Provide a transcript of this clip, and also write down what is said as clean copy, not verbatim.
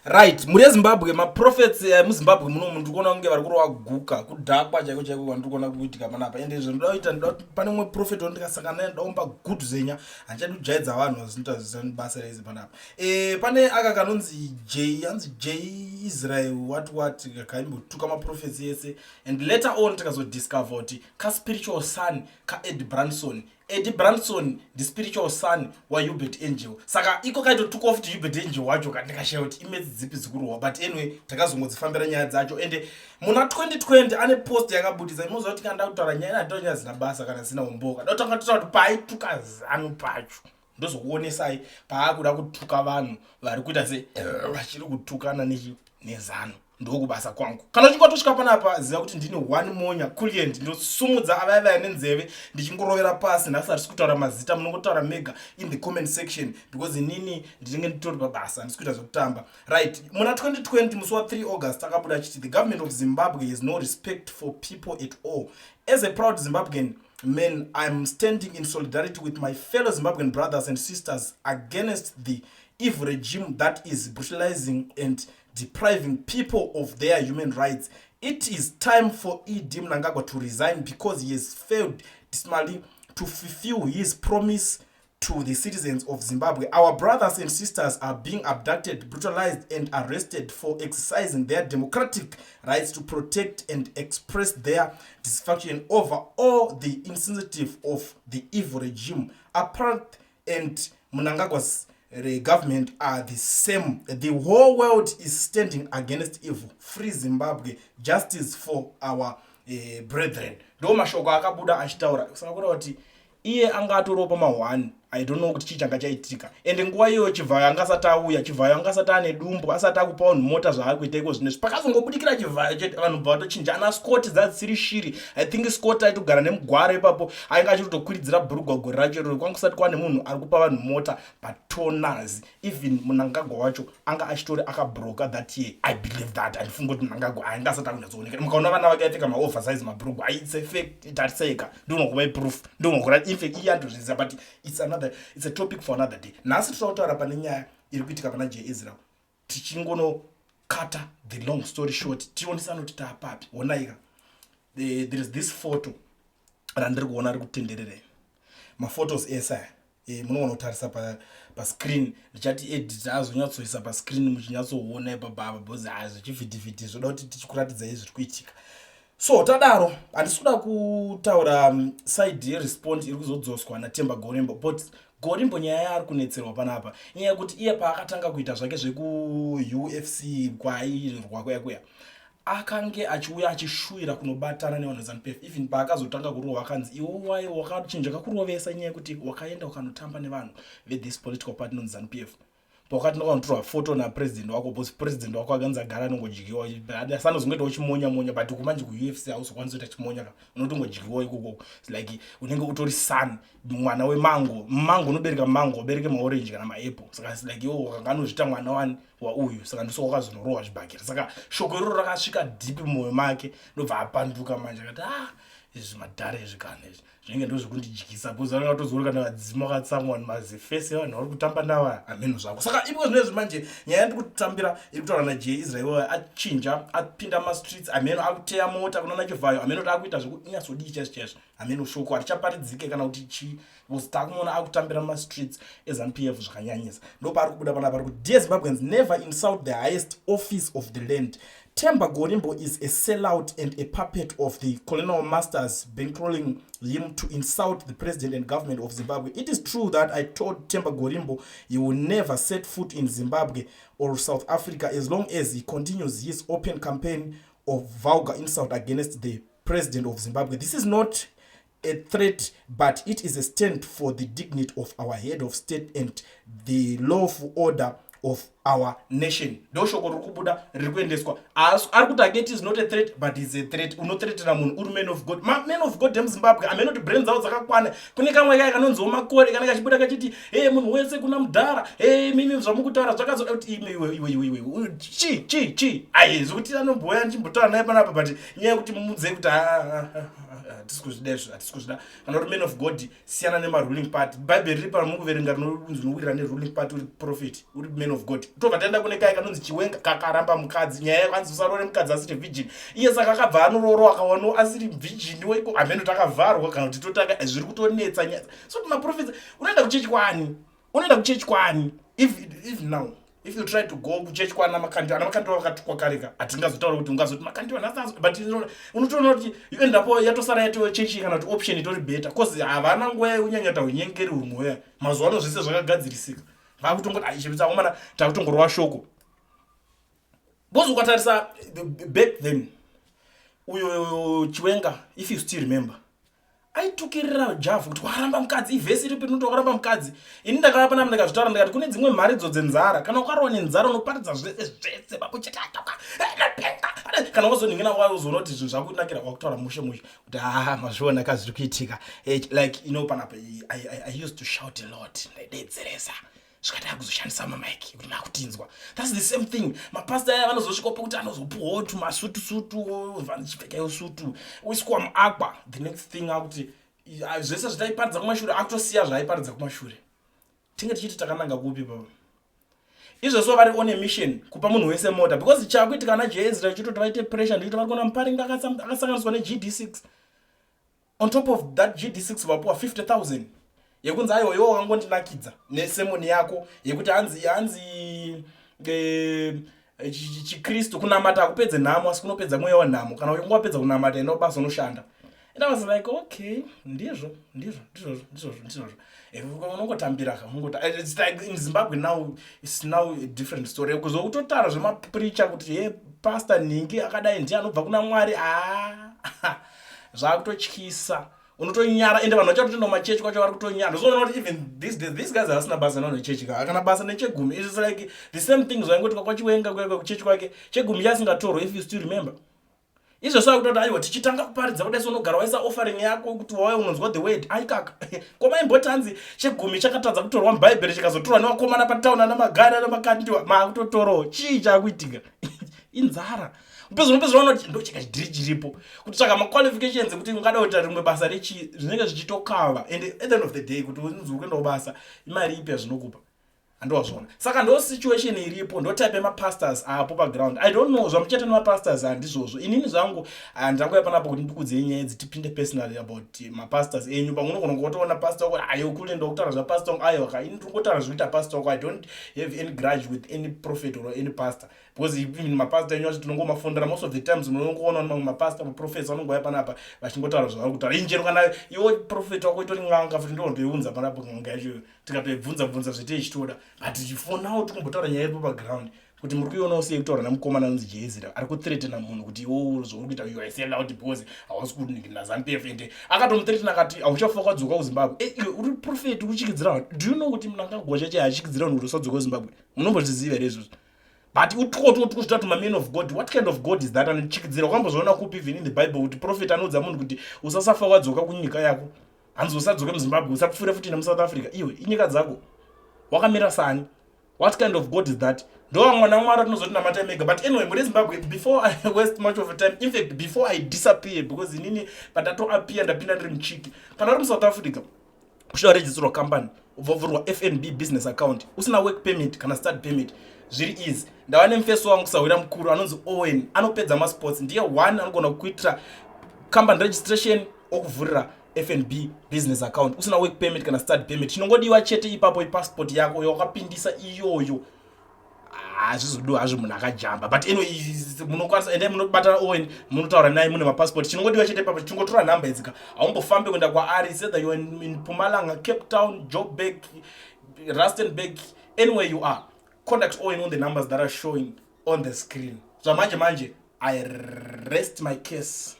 Right, mhuri yeZimbabwe, maprophets emuZimbabwe munomu ndiri kuona kunge vari kurova guka, kudhakwa chaiko chaiko kwandiri kuona kuitika panapa. Ende izvo ndoda kuita, ndoda kuti pane umwe prophet wandikasangana naye, ndoda kumupa good zenya. Handichadi kujaidza vanhu vazinoita zvisina basa rese panapa. Pane aka kanonzi J, anzi J Israel what what, kaimbotuka maprophets ese, and later on tikazodiscover kuti kaspiritual son kaEd Branson. Eddie Branson ndispiritual son waHubert Angel, saka iko kaitotukwa futi Hubert Angel wacho. Kandikashaya kuti imetsi dzipi dzikurohwa, but anyway takazongodzifambira nyaya dzacho. Ende muna 2020 ane post yakabudisa. Imoziva kuti kana ndakutaura nyaya, ndataura nyaya zina basa kana zina umboka, ndotanga totaura kuti paaituka ZANU pacho, ndozokuonesai paakuda kutuka vanhu vari kuita se vachiri kutukana neZANU. Ndokubasa kwangu. Kana uchinge watosvika panapa, ziva kuti ndini one monya client, ndinosumudza avaya nenzeve ndichingorovera pasi. Nhasi hatisi kutaura mazita, munongotaura mega in the comment section, because inini ndinenge nditori pabasa, handisi kuita zvekutamba. Right, muna 2020 musi wa3 August akabuda achiti, "The government of Zimbabwe has no respect for people at all. As a proud Zimbabwean man, I'm standing in solidarity with my fellow Zimbabwean brothers and sisters against the evil regime that is brutalizing and depriving people of their human rights. It is time for ED Mnangagwa to resign because he has failed dismally to fulfill his promise to the citizens of Zimbabwe. Our brothers and sisters are being abducted, brutalized and arrested for exercising their democratic rights to protect and express their dissatisfaction over all the insensitive of the evil regime. Apart and Mnangagwa's government are the same. The whole world is standing against evil. Free Zimbabwe. Justice for our brethren." Ndo mashoko akabuda achitaura. Saka kuda kuti iye anga atoriwo pama1, I don't know kuti chii changa chaitika. Ende nguva iyoyo Chivhayo anga asati auya, Chivhayo anga asati ane dumbu, asati akupa vanhu mota zvaari kuita iko zvinezvi. Pakazongobudikira Chivhayo chete, vanhu bva vatochinja. Ana Scott dzadzisiri shiri. I think Scott aitogara nemugwaro ipapo, ainge achitokwiridzira bhurugwa gore racho iroro. Kwanga kusati kwane munhu ari kupa vanhu mota patonas. Even Munangagwa wacho anga achitori akabroka that year, I believe that. Handifungi kuti Munangagwa ainge asati akunyatsooneka. Mukaona vana vake aipfeka maoversize mabhurugwa, it's a fact. Tariseka, ndinokupai proof, ndinokura. Infact iye andozviziva, but it's a topic for another day. Nhasi toda kutaura pane nyaya iri kuitika pana J Israel, tichingonokata the long story short, tionesana kuti taapapi. Onaika, there is this photo randiri kuona riri kutendererei, maphotos ese aya. Munogona kutarisa pascreen, ndichati edit azonyatsoisa pascreen muchinyatsoona ipapapa, because ha, zvichivhitivhiti zvoda kuti tichikuratidzai zviri kuitika. So tadaro, handisi kuda kutaura side yerespond iri kuzodzoswa naTemba Gorimbo, but Gorimbo nyaya yaari kunetserwa panapa inyaya yekuti iye paakatanga kuita zvake zvekuUFC kwairwa kuya kuya, akange achiuya achishuwira kunobatana nevanhu veZANU PF. Even paakazotanga kurohwa, akanzi iwo wai wakachinja kakurovesa, inyaya yekuti wakaenda ukanotamba nevanhu vethis political party nonzi ZANU PF. Pakati ndakanotorwa foto napresident wako, because president wako akanzi agara anongodyiwa, asi anozongoitawo chimonya monya, but kumanje kuUFC hauzokwanisi kuita chimonya ka, unotongodyiwa ikoko. Like unenge utori son, mwana wemango. Mango unobereka mango, ubereke maorange kana maapple. Saka like iwo wakanga anozviita mwana wani wauyu, saka ndiso wakazonorohwa zvibhakera. Saka shoko iroro rakasvika deep mumwoyo make, ndobva apanduka manje, akati, "Ah, izvi madhara izvi kana izvi zvinenge ndozvekundidyisa," because vanenge vatoziva kana vadzimu vakatsamwa, mazifesi evanhu vari kutamba nava, hameno zvako. Saka iko zvinezvi manje nyaya yandiri kutambira iri kutaura naJ Israel, achinja, apinda mastreets, hameno akuteya mota kunana Chivhayo, hameno kuti akuita zvekunyatsodii chaizvo chaizvo, hameno shoko harichaparidzike kana kuti chii, because taakumuona akutambira mastreets eZANU PF zvakanyanyisa. Ndopaari kubuda panapa, ari kuti, "Dear Zimbabweans, never insult the highest office of the land. Temba Gorimbo is a sellout and a puppet of the colonial masters bankrolling him to insult the president and government of Zimbabwe. It is true that I told Temba Gorimbo he will never set foot in Zimbabwe or South Africa as long as he continues his open campaign of vulgar insult against the president of Zimbabwe. This is not a threat, but it is a stand for the dignity of our head of state and the lawful order of our nation." Ndo shoko riri kubuda riri kuendeswa. Ari kuti ake it is not a threat, but is a threat. Unothreatena munhu uri man of God. Man of God emuZimbabwe, hameno kuti brain dzavo dzakakwana. Kune kamwe kai kanonziwo Makore, kanenge kachibuda kachiti, "E, munhu wese kuna mudhara, e, mimi zvamukutaura zvakazoda kuti ime iwe iwe iwe iwe chi chi chi." Ai, zvekuti anomboya ndichimbotaura naye panapa, but nyaya yekuti mumudzei kuti ah, ah, ah. Hatisi kuzvida izvo, hatisi kuzvida. Kana uri man of God, siyana nemaruling party. Bhaibheri riri pano mukuverenga rinonzi unowirira neruling party uri prophet, uri man of God. Tobva taenda kune kai kanonzi Chiwenga, kakaramba mukadzi. Nyaya yakanzi usarore mukadzi asiri virgin. Iye saka akabva anoroorwa, akawana asiri virgin weko. Hameno takavharwa kana kuti totanga zviri kutonetsa nyaya. So maprofets, unoenda kuchechi kwani? Unoenda kuchechi kwani? If now if you try to go kuchechi kwana Makandiwa, ana Makandiwa vakatukwa kareka, hatingazotaura kuti ungazoti Makandiwa nhasi, but unotoona kuti you end up yatosara yatova chechi kana kuti option itori better, 'cause havana nguva yekunyanyata unyengeri humweya. Mazuva ano zvese zvakagadzirisika, vakutongoti aichepetsa takutongorova shoko. Because ukatarisa back then, uyo Chiwenga, if you still remember, aitukirira Javhu kuti waramba mukadzi. Ivhesi ripi rinoti wakaramba mukadzi? Ini ndakava panapa ndikazvitaura, ndikati kune dzimwe mharidzo dzenzara. Kana ukarwa nenzara, unoparidza zvese zvese, bakuchitatoka penga. Kana wazoningina, wazoona kuti zvinhu zvakunakira, wakutaura mushe mushe kuti haa, mazviona ka zviri kuitika. Like panapa I used to shout a lot, ndaidedzeresa zvikati akuzoshandisa mamaiki kuti makutinzwa. That's the same thing, mapasta aya vanozosvikapo kuti anozopuwawo tumasutu-sutu, vanochipfekayo sutu, oiswa muaqua. The next thing akuti zvese zvataiparidza kumashure, akutosiya zvaaiparidza kumashure. Tinge tichiti takananga kupi papa? Izvozvo vari on a mission kupa munhu wese mota, because chakuitika ana Jezra chitoti vaite pressure ndikuti vari kuona Muparinga akasanganiswa neGD6. On top of that GD6, vapuwa 50 000 yekunzi aiwa, iwo wakangondinakidza nesermon yako yekuti hanzi chiKristu kunamata hakupedze nhamo, asi kunopedza mweya wenhamo. Kana uchinge wapedza kunamata, enda kubasa unoshanda. And I was like, okay, ndizvo, ndizvo, ndizvozvo, ndizvozvo, ndizvozvo. Unongotambira ka, unongota. It's like in Zimbabwe now, it's now a different story. Kuzokutotaura zvemapreacher kuti he, pastor nhingi akadai ndiye anobva kuna Mwari, ah, zvakutotyisa, unotonyara. Ende vanhu vachatotenda kumachechi kwacho vari kutonyara. Ndozoona kuti even these days these guys havasina basa nevanhu vechechi ka, kana basa nechegumi. It's like the same thing zvaingotika kwaChiwenga kuya kuchechi kwake, chegumi chasingatorwa, if you still remember. Izvozvo akutoti aiwa, tichitanga kuparidza kudai, so unogara waisa offering yako kuti wauya unonzwa the word. Aikaka, komaimboti hanzi chegumi chakatadza kutorwa mubhaibheri, chikazotorwa nevakomana patauni, ana Magari, ana Makandiwa, maakutotorawo. Chii chaakuitika? Inzara. Upezwa unoona kuti ndo chikachidhiri chiripo kutsvaka maqualifications ekuti ungada kuita rimwe basa rechii, zvinenge zvichitokava. And at the end of the day, kuti unzi uri kuenda kubasa, imari ipi yazvinokupa? Handowazvona. Saka ndo situation iripo, ndo type yemapastors apo paground. I don't know zvamuchaita nemapastors, handizvozvo. Inini zvangu handanguya panapo kuti ndikudzei nyaya idzi, tipinde personally about mapastors enyu. Pamwe unogona kungotoona pastor wako, ayo kule ndokutaura zvapastor wangu. Aiwa ka, ini ndingotaura zvikuita pastor wako. I don't have any grudge with any prophet or any pastor, because even mapastor enyu acho tinongomafundira. Most of the times munongoona mamwe mapastor, maprophets vanongouya panapa vachingotaura zvavari kutaura. Injero kana iwo prophet wako itori n'anga futi, ndondoiunza panapo n'anga yacho, tikatoibvunza bvunza zvete ichitoda. But for now tikumbotaura nyaya iripo paground kuti muri kuionawo sei kutaura nemukomana anonzi Jezira ari kuthreatena munhu kuti iwo zvauri kuita, you are sell out because hausi kuningirina ZANU PF. Ende akatomuthreatena akati hauchafa wadzoka kuZimbabwe. Iwe uri prophet, uchikidzira vanhu. Do you know kuti Mnangagwa chache achikidzira vanhu kuti usadzoka kuZimbabwe? Munombozviziva here izvozvo? But utwotwo kuzvita kuti maman of God, what kind of God is that anochikidzira? Wakambozviona kupi even in the Bible kuti prophet anoudza munhu kuti usasafa wadzoka kunyika yako? Hanzi usadzoke muZimbabwe, usapfuure futi nemuSouth Africa. Iwe, inyika dzako wakamira sani? What kind of God is that? Ndo vamwe vana Mwari tinozoti namatai mega. But anyway, muri Zimbabwe, before I waste much of time, in fact before I disappear, because inini pandatoappear ndapinda ndiri muchiki. Kana uri muSouth Africa uchida kuregisterwa company, ubva uvhurwa FNB business account usina work permit kana study permit, zviri easy. Ndava nemufeso wangu, sahwira mukuru anonzi Owen, anopedza masports. Ndiye one anogona kukuitira company registration, okuvhurira FNB business account usina work permit kana study permit. Chinongodiwa chete ipapo ipassport yako yawakapindisa iyoyo. Hazvizodiwa hazvo munhu akajamba, but anyway, munokwanisa, endai munobata Owen, munotaura naye mune mapassport. Chinongodiwa chete ipapo, chingotora nhamba idzika, haumbofambi kuenda kwaari. Either you in Mpumalanga, Cape Town, Joburg, Rustenburg, anywhere you are, contact Owen on the numbers that are showing on the screen. Zvamanje manje, I rest my case.